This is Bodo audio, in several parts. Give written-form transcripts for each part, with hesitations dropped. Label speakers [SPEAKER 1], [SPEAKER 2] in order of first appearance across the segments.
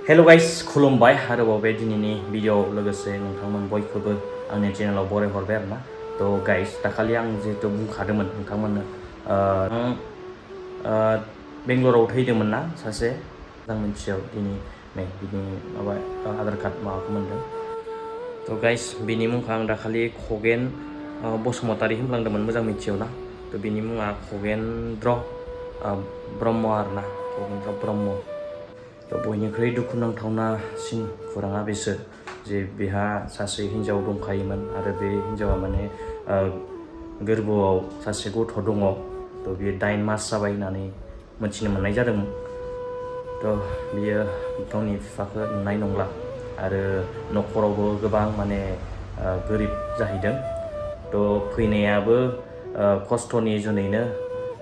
[SPEAKER 1] हेल' गाइस खुलुमबाय आरोबाव बे दिनैनि भिडिअ'आव लोगोसे नोंथांमोन बयखौबो आंनि चेनेलाव बरायहरबाय आरोना थ' गाइस दाखालि आं जिहेतु बुंखादोंमोन नोंथांमोननो बेंगलराव थैदोंमोन ना सासे मोजां मिथियाव दिनै बिनि माबा आधार कार्ड माबाखौ मोन्दों थ' गाइस बिनि मुंखौ आं दाखालि खगेन बसुमतारी होनलांदोंमोन मोजां मिथियाव ना थ' बिनि मुङा खगेन्द्र ब्रह्म आरोना खगेन्द्र ब्रह्म बयनिख्रुइ दुखुनांथावनासिन खौराङा बेसो जे बेहा सासे हिन्जाव दंखायोमोन आरो बे हिन्जावा माने गोरबोआव सासे गथ' दङ थ' बियो 9 मास जाबाय होननानै मिथिनो मोननाय जादोंमोन थ' बियो गावनि बिफाखौ नुनाय नंला आरो न'खरावबो गोबां माने गोरिब जाहैदों थ' फैनायाबो खस्थ'नि जुनैनो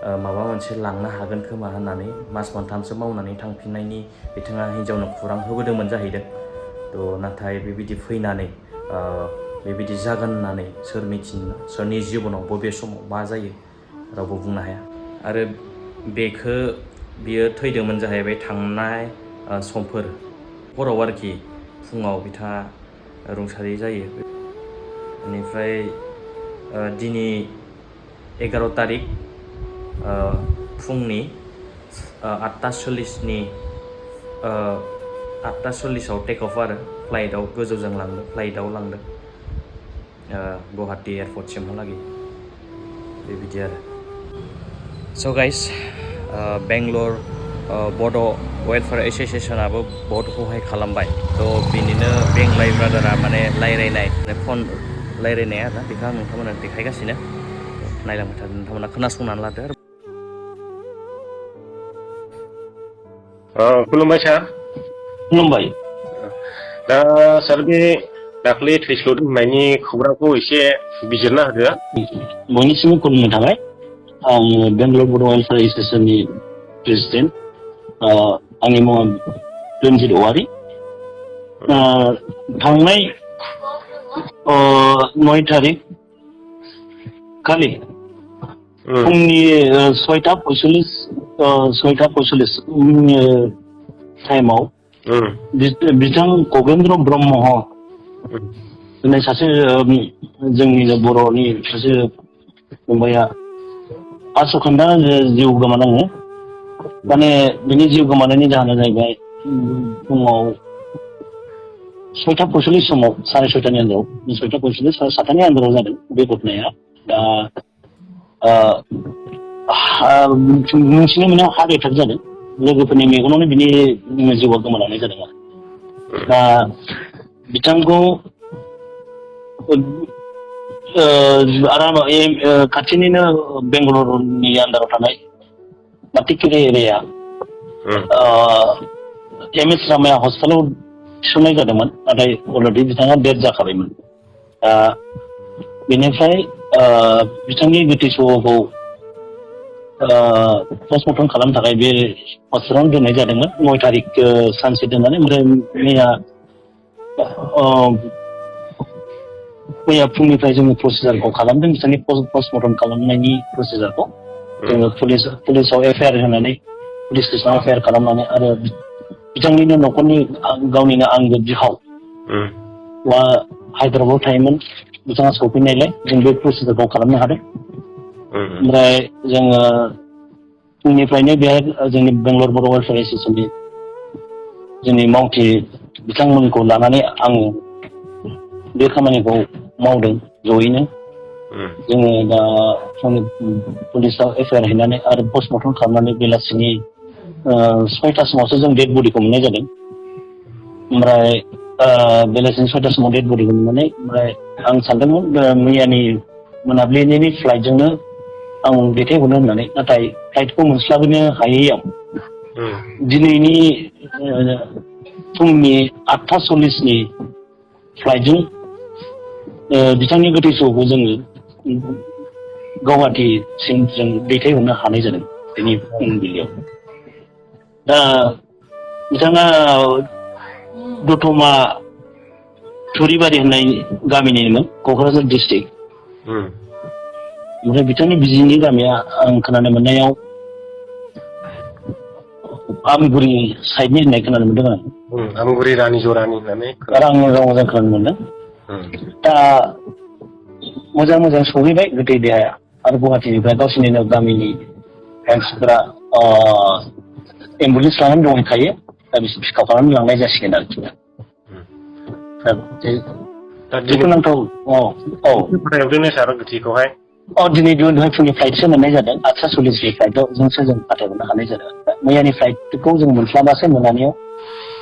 [SPEAKER 1] माबा मोनसे लांनो हागोन खोमा होननानै मास मोनथामसो मावनानै थांफिननायनि बिथाङा हिन्जावनो खौरां होबोदोंमोन जाहैदों थ' नाथाय बेबायदि फैनानै बेबायदि जागोन होननानै सोर मिथिनो सोरनि जिबनाव बबे समाव मा जायो रावबो बुंनो हाया आरो बेखौ बियो थैदोंमोन जाहैबाय थांनाय समफोर हराव आरोखि फुङाव बिथाङा रुंसारि जायो बेनिफ्राय दिनै 11 तारिख फुंनि 8:40 8:40 टेक अफ आरो फ्लाइटआव गोजौजों लांदों फ्लाइटआव लांदों गुवाहाटि एयारपर्टसिमहालागै बेबायदि आरो स' गाइस बेंगलर बड' वेलफेयार एस'सियेसनाबो बहुत सहाय खालामबाय थ' बिनिनो बेंलाइ ब्रादारा माने रायज्लायनाय फन रायज्लायनाया आरोना बेखौ आं नोंथांमोननो देखायगासिनो नायलांबाय थादों नोंथांमोना खोनासंनानै लादो आरो
[SPEAKER 2] खुलुमबाय सार
[SPEAKER 3] खुलुमबाय
[SPEAKER 2] दा सार बे दाख्लै थैस्लु दोननायनि खौरांखौ एसे बिजिरना होदो
[SPEAKER 3] बयनिसिमबो खुलुमनाय थाबाय आं बेंगलर बड' वेलफेयार एस'सियेसननि प्रेसिडेन्ट आंनि मुङा रन्जित औवारी थांनाय 9 तारिख खालि फुंनि 6:45 टाइमाव बिथां खगेन्द्र ब्रह्म होननाय सासे जोंनि बर'नि सासे फंबाया आसखान्दा जिउ गोमानाङो माने बिनि जिउ गोमानायनि जाहोना जाहैबाय फुङाव 6:45 समाव 6:30 आन्दाराव 6:45 7:00 आन्दाराव जादों बे घटनाया दा मिथिनो मोननायाव हार्ट एटाक जादों लोगोफोरनि मेगनावनो बिनि जिउआ गोमालांनाय जादों आरो दा बिथांखौ खाथिनिनो बेंगलरनि आन्दाराव थानाय पार्टिकुलार एरिया एम.एस. रामाया हस्पिटालाव थिसननाय जादोंमोन नाथाय अलरेडि बिथाङा डेथ जाखाबायमोन दा बेनिफ्राय बिथांनि गोथै सहखौ पस्टमर्टम खालामनो थाखाय बे हस्पिटालावनो दोननाय जादोंमोन 9 तारिख सानसे दोननानै ओमफ्राय मैया फुंनिफ्राय जोङो प्रसिजारखौ खालामदों बिथांनि पस्टमर्टम खालामनायनि प्रसिजारखौ जोङो पुलिसाव एफआइआर होनानै पुलिस स्टेसनाव एफआइआर खालामनानै आरो बिथांनिनो न'खरनि गावनिनो आंगो बिहाव हायद्राबादाव थायोमोन बिथाङा सफैनायलाय जों बे प्रसिजारखौ खालामनो हादों ओमफ्राय जोङो फुंनिफ्रायनो बेहाय जोंनि बेंगलर बड' वेलफेयार एस'सियेसननि जोंनि मावथि बिथांमोनखौ लानानै आं बे खामानिखौ मावदों जयैनो जोङो दा पुलिसाव एफआइआर हैनानै आरो पस्टमर्टम खालामनानै बेलासिनि 6:00 जों डेड बडिखौ मोननाय जादों ओमफ्राय बेलासिनि 6:00 डेड बडिखौ मोननानै ओमफ्राय आं सानदोंमोन मैयानि मोनाबिलिनि फ्लाइटजोंनो आं दैथायहरनो होननानै नाथाय फ्लाइटखौ मोनस्लाबनो हायैयाव दिनैनि फुंनि 8:40 फ्लाइटजों बिथांनि गोथै सहखौ जोङो गुवाहाटिसिम जों दैथायहरनो हानाय जादों दिनै फुंबिलियाव दा बिथाङा दतमा थुरिबारि होननाय गामिनिमोन क'क्राझार डिस्ट्रिक्ट ओमफ्राय बिथांनि बिजिनि गामिया आं खोनानो मोननायाव आमिगुरि साइडनि होननाय खोनानो मोनदों आं
[SPEAKER 2] आमगुरि रानि जरानि होननानै
[SPEAKER 3] आं मोजां खोनानो मोनदों। दा मोजां सहैबाय गोथै देहाया आरो गुवाहाटिनिफ्राय गावसोरनिनो गामिनि हेल्थफोरा एम्बुलेन्स लानानै दंहैखायो दा बिसोर पिकआप खालामनानै लांनाय जासिगोन आरोखि
[SPEAKER 2] दा
[SPEAKER 3] दुखुनांथाव
[SPEAKER 2] फाथायहरदों सार गोथैखौहाय
[SPEAKER 3] दिनै दहाय फुंनि फ्लाइटसो मोननाय जादों 8:40 फ्लाइटजोंसो जों फाथायहरनो हानाय जादों। मैयानि फ्लाइटखौ जों मोनस्लाबासै मोनानायाव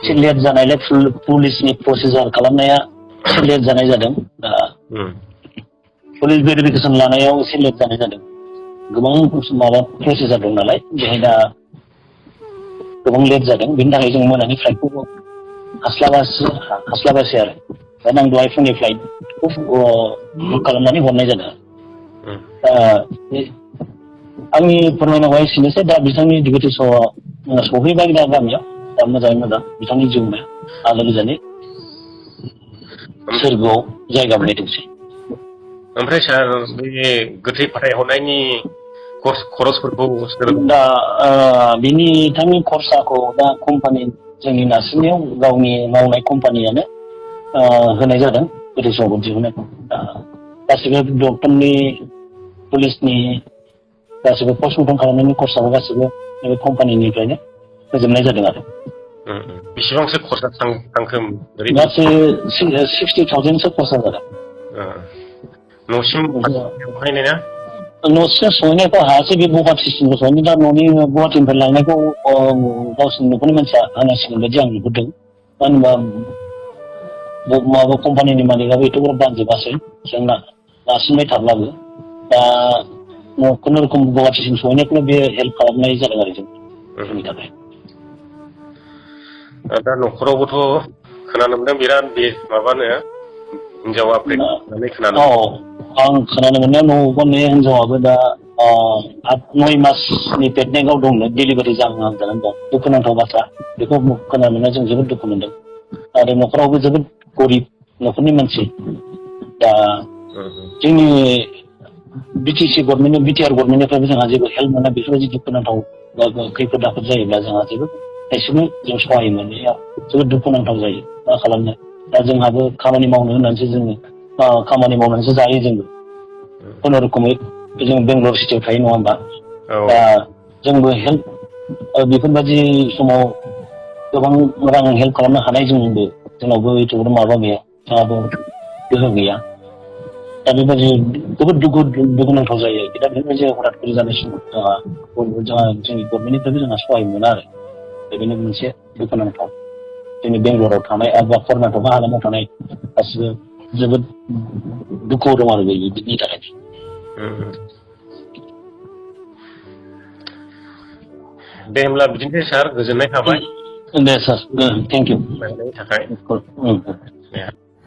[SPEAKER 3] एसे लेट जानायलाय पुलिसनि प्रसिजार खालामनाया एसे लेट जानाय जादों। दा पुलिस भेरिफिकेसन लानायाव एसे लेट जानाय जादों। गोबां माबा प्रसिजार दं नालाय बेहाय दा गोबां लेट जादों। बेनि थाखाय जों मोनानि फ्लाइटखौ हास्लाबासै आरो दा आं दहाय फुंनि फ्लाइटखौ बुक खालामनानै हरनाय जादों। आंनि फोरमायनांगौआ एसेनोसै दा बिथांनि डिभेटि स'आ सहैबाय दा गामियाव दा मोजाङै मोजां बिथांनि जिउमाया आलो गोजोनै सोरगोआव जायगा मोनहैथोंसै।
[SPEAKER 2] ओमफ्राय सार बे गोथै फाथायहरनायनि खरसफोरखौ
[SPEAKER 3] दा बिथांनि खरसाखौ दा कम्पानि जोंनि नारसिननायाव गावनि मावनाय कम्पानियानो होनाय जादों गोथै सहखौ दिहुननायखौ। दा गासिबो डक्टरनि पुलिसनि गासिबो पस्टमर्टम खालामनायनि खरसाखौ गासिबो बे कम्पानिनिफ्रायनो होजोबनाय जादों आरो।
[SPEAKER 2] बेसेबांसो खरसा थांखो
[SPEAKER 3] गासै 60,000सो खरसा जादों।
[SPEAKER 2] न'सिम सहैनाय ना?
[SPEAKER 3] न'सिम सहैनायखौ हायासै बे गुवाहाटिसिमल' सहैनाय। दा न'नि गुवाहाटिनिफ्राय लांनायखौ गावसोरनि न'खरनि मानसिया होनांसिगोन बायदि आं नुहुरदों। मानो होनबा माबा कम्पानिनि मालिकआबो एथ'ग्राब दानजोबासै जोंना नारसिनबाय थाब्लाबो। दा खुनुरुखुम गुवाहाटिसिम सहैनायखौनो बे हेल्प खालामनाय जादों आरो जोंनि थाखाय।
[SPEAKER 2] दा न'खरावबोथ' खोनानो मोनदों बिराद बे माबानो हिनजावा होननानै खोनानो
[SPEAKER 3] आं खोनानो मोननायाव न'आवबो हिनजावाबो दा 8-9 मासनि प्रेगनेन्टआव दंनो, डेलिभारि जाहां जानानै दं। दुखुनांथाव बाथ्रा बेखौ खोनानो मोननायाव जों जोबोद दुखु मोनदों। आरो न'खरावबो जोबोद गरिब न'खरनि मानसि। दा जोंनि बिटिआर गभर्नमेन्टनिफ्रायबो जोंहा जेबो हेल्प मोना। बेफोरबायदि दुखुनांथाव खैफोद आफोद जायोब्ला जोंहा जेबो एसेबो जों सहाय मोननाया जोबोद दुखुनांथाव जायो। मा खालामनो दा जोंहाबो खामानि मावनो होननानैसो खामानि मावनानैसो जायो जोंबो खुनुरुखुमै जों बेंगालर सिटियाव थायो नङा होमबा? दा जोंबो हेल्प बेफोरबायदि समाव गोबां रां हेल्प खालामनो हानाय जोंनावबो एथ'ग्राब माबा गैया, जोंहाबो गोहो गैया। दा बेबायदि जोबोद दुखुनांथाव जायो। दा बेबायदि हथातखरि जानाय समाव जोंहा जोंनि गभर्नमेन्टनिफ्रायबो जोंहा सहाय मोना आरो बेनो मोनसे दुखुनांथाव। जोंनि बेंगलराव थानाय एबा कर्नाटक हालामाव थानाय गासिबो जोबोद दुखुआव दं आरो बिनि थाखाय।
[SPEAKER 2] दे होमब्ला बिदिनोसै सार, गोजोननाय थाबाय।
[SPEAKER 3] दे सार, थेंक इउ।
[SPEAKER 2] थाखाय